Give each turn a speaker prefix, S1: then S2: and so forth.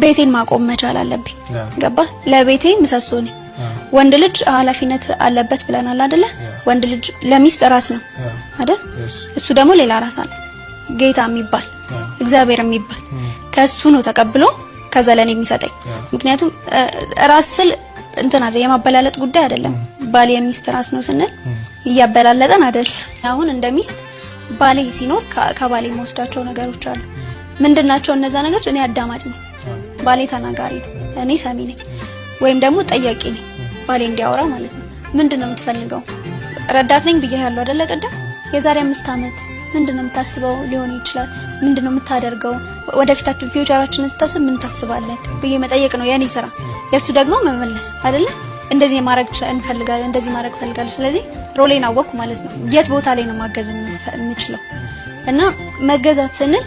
S1: ቤቴን ማቆም መቻል አለብኝ። ገባ? ለቤቴ ምሰሶ ነኝ። ወንድ ልጅ ኃላፊነት አለበት ብለናል አይደለ? ወንድ ልጅ ለሚስት ራስ ነው አይደል? እሱ ደግሞ ሌላ ራስ አለ፣ ጌታ የሚባል፣ እግዚአብሔር የሚባል። ከሱ ነው ተቀብሎ ከዛ ለኔ የሚሰጠኝ። ምክንያቱም ራስ ስል እንትን አይደል፣ የማበላለጥ ጉዳይ አይደለም። ባል የሚስት ራስ ነው ስንል እያበላለጠን አይደል። አሁን እንደ ሚስት ባሌ ሲኖር ከባሌ የምወስዳቸው ነገሮች አሉ። ምንድናቸው እነዛ ነገሮች? እኔ አዳማጭ ነኝ፣ ባሌ ተናጋሪ ነው፣ እኔ ሰሚ ነኝ፣ ወይም ደግሞ ጠያቂ ነኝ፣ ባሌ እንዲያወራ ማለት ነው። ምንድን ነው የምትፈልገው? ረዳት ነኝ ብዬ ያለው አይደለ ቅድም? የዛሬ 5 ዓመት ምንድን ነው የምታስበው ሊሆን ይችላል። ምንድን ነው የምታደርገው? ወደፊታችን future ኣችንን ስታስብ ምን ታስባለህ ብዬ መጠየቅ ነው የኔ ስራ። የእሱ ደግሞ መመለስ አይደለ? እንደዚህ ማድረግ እንፈልጋለን፣ እንደዚህ ማድረግ እፈልጋለሁ። ስለዚህ role ኤን አወቅኩ ማለት ነው። የት ቦታ ላይ ነው ማገዝ የምችለው? እና መገዛት ስንል